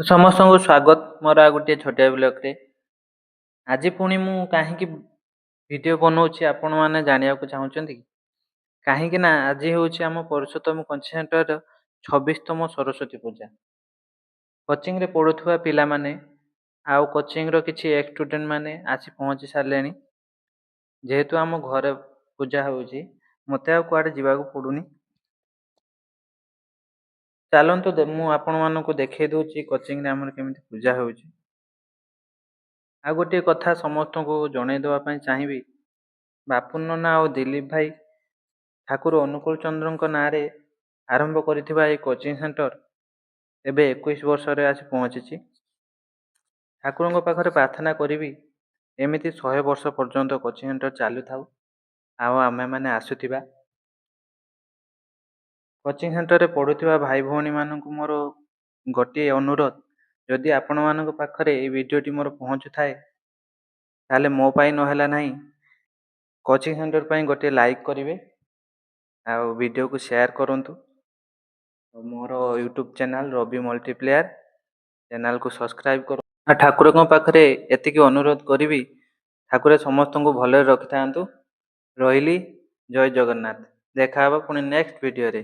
ସମସ୍ତଙ୍କୁ ସ୍ୱାଗତ ମୋର ଆଉ ଗୋଟିଏ ଛୋଟିଆ ବ୍ଲଗ୍ରେ। ଆଜି ପୁଣି ମୁଁ କାହିଁକି ଭିଡ଼ିଓ ବନଉଛି, ଆପଣମାନେ ଜାଣିବାକୁ ଚାହୁଁଛନ୍ତି କି? କାହିଁକି ନା ଆଜି ହେଉଛି ଆମ ପୁରୁଷୋତ୍ତମ କୋଚିଂ ସେଣ୍ଟରର 26ତମ ସରସ୍ୱତୀ ପୂଜା। କୋଚିଂରେ ପଢ଼ୁଥିବା ପିଲାମାନେ ଆଉ କୋଚିଂର କିଛି ଏକ୍ସ ଷ୍ଟୁଡେଣ୍ଟ ମାନେ ଆସି ପହଞ୍ଚି ସାରିଲେଣି। ଯେହେତୁ ଆମ ଘରେ ପୂଜା ହେଉଛି, ମୋତେ ଆଉ କୁଆଡ଼େ ଯିବାକୁ ପଡ଼ୁନି। ଚାଲନ୍ତୁ, ମୁଁ ଆପଣମାନଙ୍କୁ ଦେଖେଇ ଦେଉଛି କୋଚିଂରେ ଆମର କେମିତି ପୂଜା ହେଉଛି। ଆଉ ଗୋଟିଏ କଥା ସମସ୍ତଙ୍କୁ ଜଣେଇ ଦେବା ପାଇଁ ଚାହିଁବି, ବାପୁନ ନନା ଆଉ ଦିଲୀପ ଭାଇ ଠାକୁର ଅନୁକୂଳ ଚନ୍ଦ୍ରଙ୍କ ନାଁରେ ଆରମ୍ଭ କରିଥିବା ଏହି କୋଚିଂ ସେଣ୍ଟର ଏବେ 21 ବର୍ଷରେ ଆସି ପହଞ୍ଚିଛି। ଠାକୁରଙ୍କ ପାଖରେ ପ୍ରାର୍ଥନା କରିବି, ଏମିତି 100 ବର୍ଷ ପର୍ଯ୍ୟନ୍ତ କୋଚିଂ ସେଣ୍ଟର ଚାଲୁଥାଉ ଆଉ ଆମେମାନେ ଆସୁଥିବା। କୋଚିଂ ସେଣ୍ଟରରେ ପଢ଼ୁଥିବା ଭାଇ ଭଉଣୀମାନଙ୍କୁ ମୋର ଗୋଟିଏ ଅନୁରୋଧ, ଯଦି ଆପଣମାନଙ୍କ ପାଖରେ ଏଇ ଭିଡ଼ିଓଟି ମୋର ପହଞ୍ଚୁଥାଏ, ତାହେଲେ ମୋ ପାଇଁ ନହେଲା ନାହିଁ, କୋଚିଂ ସେଣ୍ଟର ପାଇଁ ଗୋଟିଏ ଲାଇକ୍ କରିବେ ଆଉ ଭିଡ଼ିଓକୁ ସେୟାର କରନ୍ତୁ। ମୋର ୟୁଟ୍ୟୁବ୍ ଚ୍ୟାନେଲ୍ ରବି ମଲ୍ଟିପ୍ଲେୟାର ଚ୍ୟାନେଲକୁ ସବସ୍କ୍ରାଇବ୍ କର। ଆଉ ଠାକୁରଙ୍କ ପାଖରେ ଏତିକି ଅନୁରୋଧ କରିବି, ଠାକୁର ସମସ୍ତଙ୍କୁ ଭଲରେ ରଖିଥାନ୍ତୁ। ରହିଲି, ଜୟ ଜଗନ୍ନାଥ। ଦେଖା ହେବ ପୁଣି ନେକ୍ସଟ ଭିଡ଼ିଓରେ।